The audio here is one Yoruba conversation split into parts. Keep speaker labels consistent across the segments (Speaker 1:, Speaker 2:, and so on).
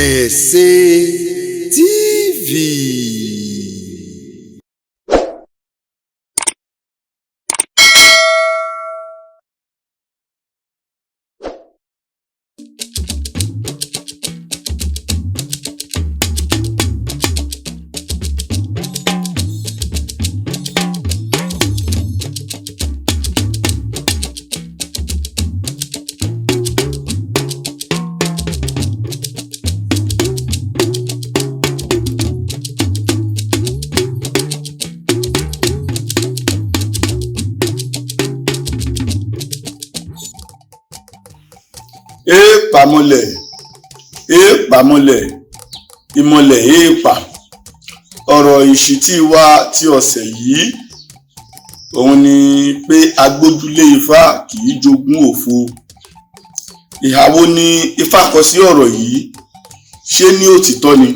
Speaker 1: Ìṣẹ̀ṣe TV.
Speaker 2: Èèpà mọlẹ̀, èèpà mọlẹ̀, ìmọ̀lẹ̀ èèpà. Ọ̀rọ̀ ìṣítí wa ti ọ̀sẹ̀ yìí òun ni pé agbójúlé Ifá kì í jogún òfo. Ìhà wo ni Ifá kọ sí ọ̀rọ̀ yìí? Ṣé ní òtítọ́ ni?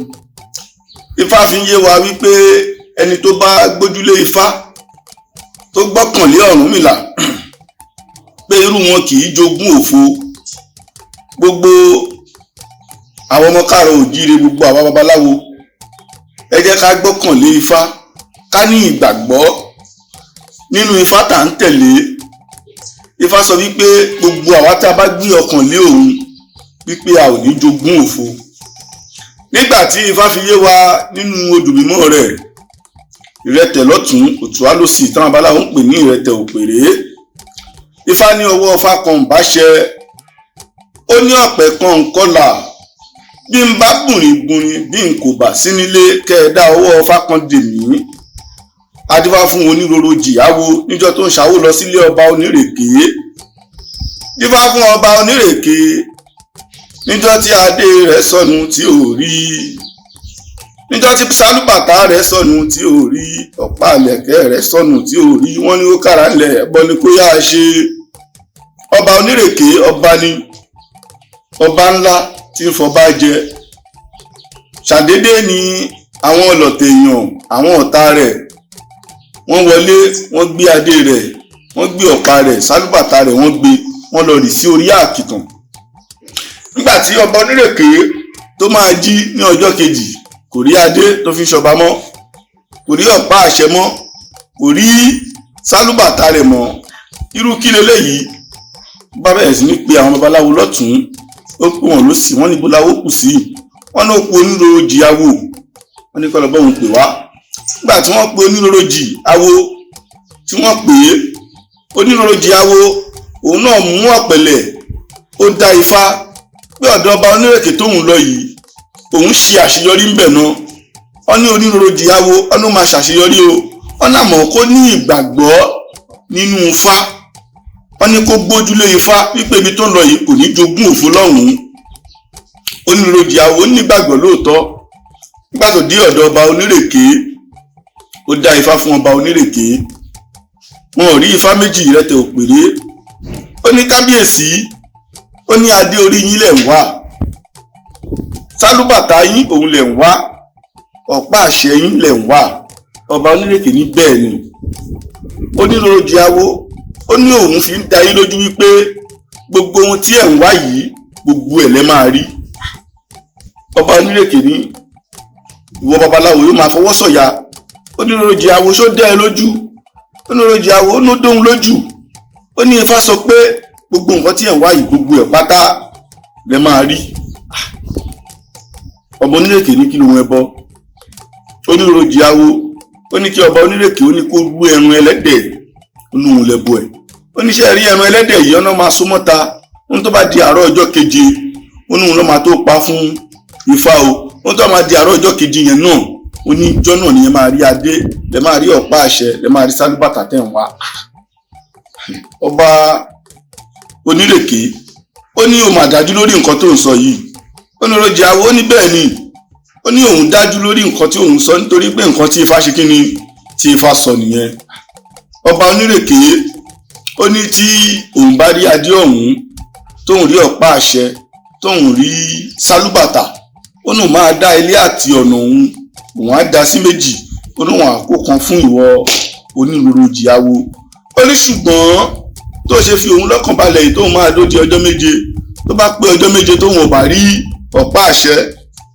Speaker 2: Ifá fi ń yé wa wípé ẹni tó bá gbójúlé Ifá tó gbọ́kànlé Ọ̀rúnmìlà pé irú wọn kì í jogún òfo. Gbogbo àwọn ọmọ káàárọ̀ òjíire, gbogbo àwa babaláwo, ẹ jẹ́ ká gbọ́kànlé Ifá, ká ní ìgbàgbọ́ nínú Ifá tá à ń tẹ̀lé. Ifá sọ wípé gbogbo àwa tá a bá gbé ọkàn lé òun wípé a ò ní jogún òfo. Nígbà tí Ifá fi yé wa nínú odù mímọ́ rẹ̀, ìrẹtẹ̀ lọ́tùn òtún á lòsì táwọn babaláwo ń pè ní ìrẹtẹ̀ òpèré. Ifá ní ọwọ́ Ifá kan ń bá ṣẹ, ó ní ọ̀pẹ kan ń kọlà, bí n bá bùrìnbùrìn bí n kò bá sí nílé kẹ́ ẹ dá ọwọ́ Ifá kan dè mí. Adífá fún onírúurú jìyàwó níjọ́ tó ń ṣàwó lọ sílé ọba onírèké. Dífá fún ọba onírèké níjọ́ tí adé rẹ̀ sọnù tí ò rí, níjọ́ tí sálúbàtà rẹ̀ sọnù tí ò rí, ọ̀pá àlẹ̀kẹ́ rẹ̀ sọnù tí ò rí, wọ́n ní ó kára ńlẹ̀ ẹbọ ni kó yáa ṣe. Ọba onírèké ọba ni, ọba ńlá tí ń fọba jẹ. Ṣàdédé ni àwọn ọlọ̀tẹ̀ èèyàn, àwọn ọ̀tá rẹ̀, wọ́n wọlé, wọ́n gbé adé rẹ̀, wọ́n gbé ọ̀pá rẹ̀, sálúbàtà rẹ̀ wọ́n gbé, wọ́n lọ rì sí orí àkìtàn. Nígbà tí ọba onírèké tó máa jí ní ọjọ́ kejì, kò rí adé tó fi ń ṣọba mọ́, kò rí ọ̀pá àṣẹ mọ́, kò rí sálúbàtà rẹ̀ mọ́. Irú kí leléyìí? Bá bẹ̀rẹ̀ sí ní pe àwọn babaláwo lọ́tùn, ó pè wọ́n lósì, wọ́n ní bóláwó kù sí, wọ́n ní ó pe onírúurú jìyàwó, wọ́n ní kọ́ lọ bọ́hùn pè wá. Nígbà tí wọ́n pe onírúurú jìyàwó, tí wọ́n pè é onírúurú jìyàwó, òun náà mú ọ̀pẹ̀lẹ̀, ó dá Ifá pé ọ̀dọ̀ ọba onírèké tóun lọ yìí òun ṣe àṣeyọrí ńbẹ̀ náà. Wọ́n ní onírúurú jìyàwó, wọ́n ní ó máa ṣàṣeyọrí o, wọ́n náà mọ̀ kó ní ìgbàgbọ́ nínú Ifá, wọ́n ní kó gbójúlé Ifá wípé ibi tó ń lọ yìí kò ní jogún òfo lọ́hùn-ún. Onírúurú jìyàwó nígbàgbọ́ lóòótọ́. Nígbà tó dé ọ̀dọ̀ ọba onírèké, ó dá Ifá fún ọba onírèké. Wọn ò rí Ifá méjì ìrẹtẹ̀ òpèré. Ó ní kábíyèsí, ó ní adé orí yín lẹ̀ ń wá, sálúbàtà yín òun lẹ̀ ń wá, ọ̀pá àṣẹ yín lẹ̀ ń wá. Ọba onírèké ní bẹ́ẹ̀ ni. Onírúurú jìyàwó ó ní òun fi ń da yín lójú wípé gbogbo ohun tí ẹ̀ ń wá yìí gbogbo ẹ̀ lẹ́ máa rí. Ọba onírèké ní ìwọ babaláwo yóò máa fọwọ́ sọ̀yà. Onírúurú jìyàwó ṣó dẹ́ ẹ lójú? Onírúurú jìyàwó ó ló dóhun lójú. Ó ní Ifá sọ pé gbogbo nǹkan tí ẹ̀ ń wá yìí gbogbo ẹ̀ pátá lẹ́ máa rí. Ọba onírèké ní kí lóhun ẹbọ. Onírúurú jìyàwó ó ní kí ọba onírèké ó ní kó rú ẹran ẹlẹ́dẹ̀ olóhun lẹ́bọ ẹ̀. Oníṣẹ́ rí ẹran ẹlẹ́dẹ̀ yìí ọ̀nà máa so mọ́ta, ohun tó bá di àárọ̀ ọjọ́ keje ó ní òun ló máa tó pa fún Ifá o. Ohun tó máa di àárọ̀ ọjọ́ keje yẹn náà, ó ní ijọ́ náà nìyẹn máa rí adé, lẹ máa rí ọ̀pá àṣẹ, lẹ máa rí sálúbàtà tẹ̀ ń wá. Ọba onírèké ó ní òun mà dájú lórí nǹkan tó ń sọ yìí. Oníròjì àwọ̀ ó ní bẹ́ẹ̀ ni, ó ní òun dájú lórí nǹkan tí òun sọ nítorí pé nǹkan tí Ifá ṣe kí ni tí Ifá sọ nìyẹn. Ọba onírèké ó ní tí òun bá rí adé ọ̀hún, tóun rí ọ̀pá àṣẹ, tóun rí sálúbàtà, ó ní òun máa dá ilé àti ọ̀nà òun, òun á dá sí méjì, ó ní òun àkó kan fún ìwọ onírúurú jìyàwó. Ó ní ṣùgbọ́n tó ṣe fi òun lọ́kàn balẹ̀ yìí tóun máa dó di ọjọ́ méje, tó bá pé ọjọ́ méje tóun ò bá rí ọ̀pá àṣẹ,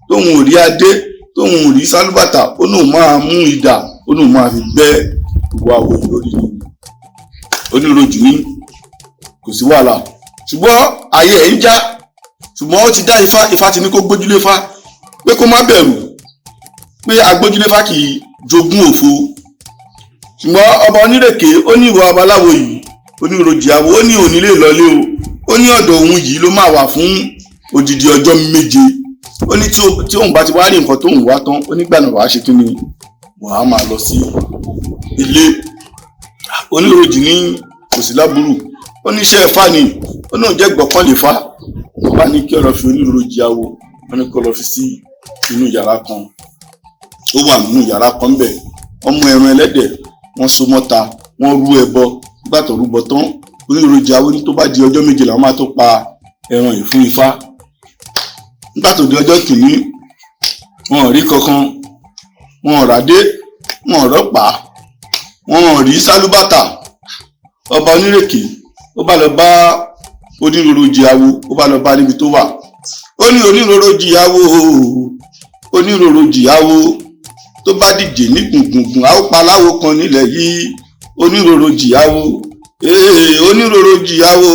Speaker 2: Tóun ò rí adé, tóun ò rí sálúbàtà, ó ní òun máa mú idà, ó ní òun máa fi bẹ́ ìwọ àwọ̀ lórí ni. Onírúurú ní kò sí wàhálà, ṣùgbọ́n ayé ẹ̀ ń já. Ṣùgbọ́n ó ti dá ifá, ifá ti ní kó gbójúlé fá, pé kó má bẹ̀rù, pé agbójúlé fá kì í jogún òfo. Ṣùgbọ́n ọba onírèké, ó ní ìwọ babaláwo yìí, oníròjì àwọ̀, ó ní òní lè lọlé o. Ó ní ọ̀dọ̀ òun yìí ló máa wà fún odidi ọjọ́ 7. Ó ní tí òun bá ti wá rí nǹkan tóun wá tán, ó nígbà náà wàá ṣe kí ni, wàá máa lọ sí ilé. Oníròjì ní kò sí láburú. Ó ní iṣẹ́ ifá ni, ó náà jẹ́ gbọ́kànlé fá. Ó bá ní kí ó lọ fi oníròjì àwọ̀, ó ní kó lọ fi sí inú yàrá kan. Ó wà nínú yàrá kan bẹ̀, wọ́n mú ẹran ẹlẹ́dẹ̀, wọ́n so mọ́ta, wọ́n rú ẹbọ. Nígbà tó rúbọ tán, oníròjì àwọ̀ ní tó bá di ọjọ́ 7 làwọn máa tó pa ẹran yìí fún ifá. Nígbà tó di ọjọ́ kìíní, wọn ò rí kankan, wọn ò ràdé, wọn ò rọ́pàá, wọn ò rí sálúbàtà. Ọba onírèké, ó bá lọ bá oníròjì àwọ̀, ó bá lọ bá níbi tó wà. Ó ní oníròjì àwọ̀, oníròjì àwọ̀, tó bá díje ní gbùngbùngbùn, a ó pa aláwo kan nílẹ̀ yìí. Oníròjì àwọ̀, oníròjì àwọ̀,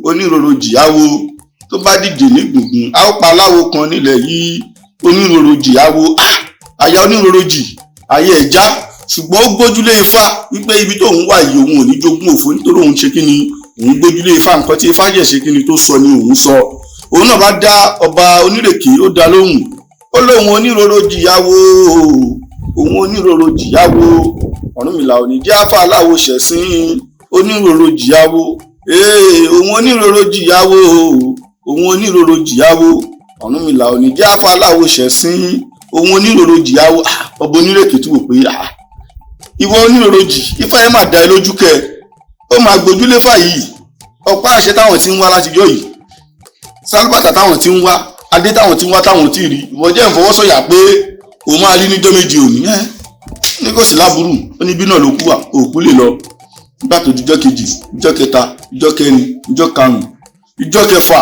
Speaker 2: oníròjì àwọ̀, tó bá díje ní gbùngbùn, a ó pa aláwo kan nílẹ̀ yìí. Oníròjì àwọ̀. Àyà oníròjì ayé ẹja, ṣùgbọ́n ó gbójúlé ifá wípé ibi tóun wà yìí, òun ò ní jogún òfo, nítorí òun ṣe kíni, òun gbójúlé ifá. Nǹkan tí ifá jẹ́ ṣe kíni tó sọ ni òun sọ. Òun náà bá dá ọba onírèké, ó dá lóhùn. Ó lóun oníròjì àwọ̀, òun oníròjì àwọ̀, Ọ̀rúnmìlà ò ní jẹ́ àfà aláwo ṣẹ̀sín. Oníròjì àwọ̀, òun oníròjì àwọ̀, òun oníròjì àwọ̀, Ọ̀rúnmìlà ò ní jẹ́ àfà aláwo ṣẹ̀sín. Òun oníròjì àwọ̀. Ọba onírèké tún wò pé ìwọ oníròjì, ifá yẹn máa dá ẹ lójú kẹ, ó máa gbójúlé fà yìí. Ọ̀pá àṣẹ táwọn ti ń wá látijọ́ yìí, sálúbàtà táwọn ti ń wá, adé táwọn ti ń wá táwọn ti rí, ìwọ jẹ́ ìfọwọ́sọ̀yà pé òun máa rí níjọ́ 7 òní. Ní kò sí láburú. Ó ní bí náà ló kú wà, òkú lè lọ. Nígbà tó dijọ́ kejì, ìjọ́ kẹta, ìjọ́ kẹrin, ìjọ́ karùn-ún, ìjọ́ kẹfà,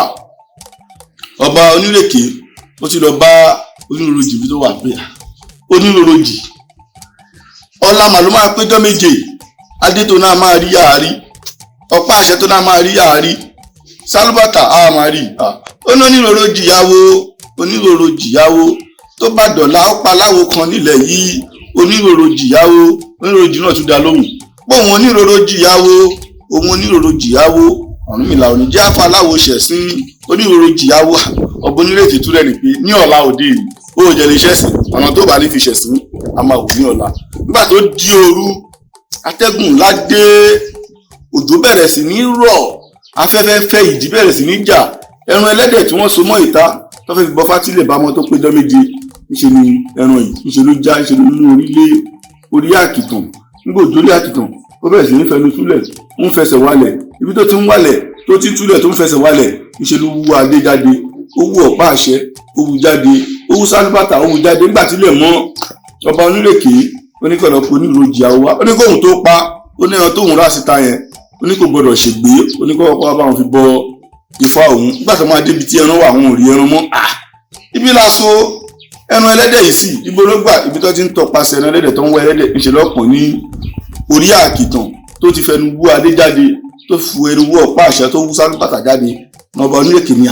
Speaker 2: ọba onírèké ó ti lọ bá oníròjì bí tó wà pé oníròjì, ọlá màlúù máa péjọ́ 7, adé tó náà máa rí àárí, ọ̀pá àṣẹ tó náà máa rí àárí, sálúbàtà á máa rí. Ó ní oníròjì yàwó, oníròjì yàwó, tó bá dọ̀la ó pa aláwo kan nílẹ̀ yìí. Oníròjì yàwó. Oníròjì náà tún dá lóhùn bóun oníròjì yàwó, òun oníròjì yàwó, Ọ̀rúnmìlà ò ní jẹ́ àfa aláwo ṣẹ̀sín. Oníròjì yàwó. Ọba onírèké tún rẹ̀ ní pé ní ọ̀la òde yìí, ó jẹ́ lè ṣẹ̀sìn, ọ̀nà tó bá ní fi ṣẹ̀sìn a máa wò ní ọ̀la. Nígbà tó di òru, atẹ́gùn ńlá dé, òjò bẹ̀rẹ̀ sí ní rọ̀, afẹ́fẹ́ fẹ́, ìjì bẹ̀rẹ̀ sí ní jà. Ẹran ẹlẹ́dẹ̀ tí wọ́n so mọ́ ìta tó fẹ́ fi bọ́ fátílẹ̀ bá mọ́ tó péjọ́ 7, ńṣe ni ẹran yìí, ńṣe ló já, ńṣe ló mú orí lé orí àkìtàn. Nígbà òjò lé àkìtàn, ó bẹ̀rẹ̀ sí ní fẹnu túlẹ̀, ń fẹsẹ̀ wálẹ̀. Ibi tó ti ń wálẹ̀, tó ti túlẹ̀, tó ń fẹsẹ̀ wálẹ̀, ńṣe ló wú adé jáde, ó wú ọ̀pá àṣẹ, ó wú jáde, ó wú sálúbàtà, ó wú jáde. Nígbà tílẹ̀ mọ́, ọba onírèké oníkọ̀lọ́pọ̀ oníròjì àwọ̀ wá, ó ní kóhun tó pa, ó ní ẹran tóhun rà síta yẹn, ó ní kò gbọdọ̀ ṣègbé, ó ní kọ́kọ́ bá wọn fi bọ ifá òun. Nígbà tó máa débi tí ẹran wà, àwọn ò rí ẹran mọ́. Ibi la so ẹran ẹlẹ́dẹ̀ yìí sí, ibo ló gbà? Ibi tó ti ń tọpasẹ̀ ẹran ẹlẹ́dẹ̀ tó ń wá ẹlẹ́dẹ̀, ńṣe lọ́pọ̀ ní orí àkìtàn tó ti fẹnu wú adé jáde, tó fu ẹnu wú ọ̀pá àṣẹ, tó wú sálúbàtà jáde. Ọba onírèké ni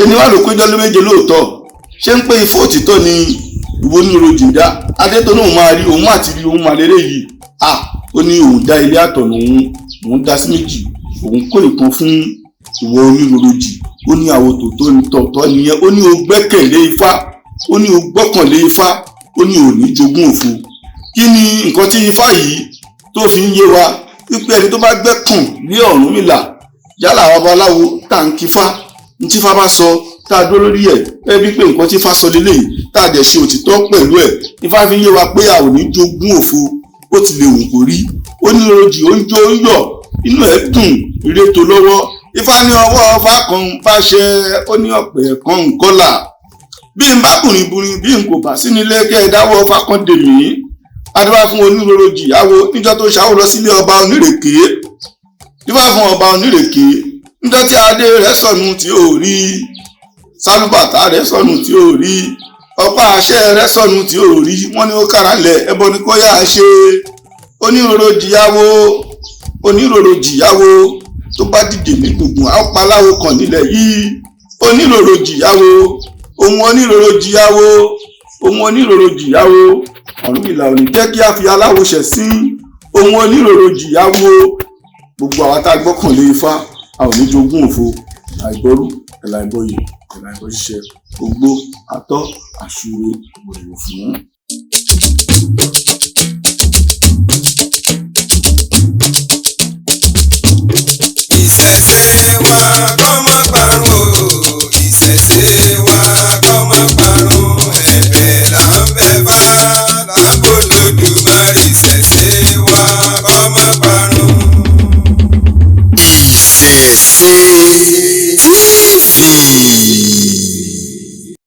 Speaker 2: èmi wà ló péjọ ló 7 lóòótọ́, ṣé ń pé ifá òtítọ́ ni ìwọ oníròjì dá adé tó náà máa rí òun àti rí òun máa lérè yìí. Ó ní òun dá ilé àtọ̀nà òun, òun dá sí méjì, òun kó ìkan fún ìwọ oníròjì. Ó ní àwọn tòótọ́ ní tọ̀tọ̀ nìyẹn. Ó ní o gbẹ́kẹ̀lé ifá, ó ní o gbọ́kànlé ifá, ó ní o ní jogún òfo. Kí ni nǹkan tí ifá yìí tó fi ń yé wa? Wípé ẹni tó bá gbẹ́kàn lé Ọ̀rúnmìlà, yálà babaláwo tá à ń kífá, ní tífá bá sọ tá a dúró lórí ẹ̀, ẹ bí pé nǹkan tífá sọ lélẹ́yìí, tá a dẹ̀ ṣe òtítọ́ pẹ̀lú ẹ̀, ifá fi ń yé wa pé a ò ní jogún òfo, ó ti lè wù kó rí. Oníròjì ó ń jó, ó ń yọ̀, inú ẹ̀ dùn, ìrètò lọ́wọ́. Ifá ní ọwọ́ ọfà kan bá ṣe, ó ní ọ̀pẹ̀ kan ń kọ́là. Bí n bá bùrìnbùrìn, bí n kò bá sí nílé, kẹ́ ẹ dáwọ́ ọfà kan dè mí. Adúbá fún oníròjì àwo níjọ́ tó ṣàwó lọ sílé ọba onírèké. Dífá fún ọba onírèké níjọ́ tí adé rẹ̀ sọnù tí ò rí, Sálúbàtà rẹ̀ sọnù tí ò rí, ọ̀pá àṣẹ rẹ̀ sọnù tí ò rí. Wọ́n ní ó kára lẹ̀, ẹbọ ni kó yá a ṣe. Oníròrò jìyàwó, oníròrò jìyàwó, tó bá dìde ní gbùngbùn á paláwo kan nílẹ̀ yìí. Oníròrò jìyàwó, ohun oníròrò jìyàwó, ohun oníròrò jìyàwó, Ọ̀rúnmìlà ò ní jẹ́ kí a fi aláwo ṣẹ̀ sí. Ohun oníròrò jìyàwó. Gbogbo àwa tá a gbọ́kànlé Ifá, a ò ní jogún òfo, àìbọ́rú, ẹ̀làìbọyè, ẹ̀làìbọ ṣíṣe, ogbó atọ́ àṣùrè òrìwò fún.
Speaker 1: Ìṣẹ̀ṣe wa kó má parun o, ìṣẹ̀ṣe wa kó má parun, ẹ̀bẹ̀ là ń bẹ̀ fá là ń borí.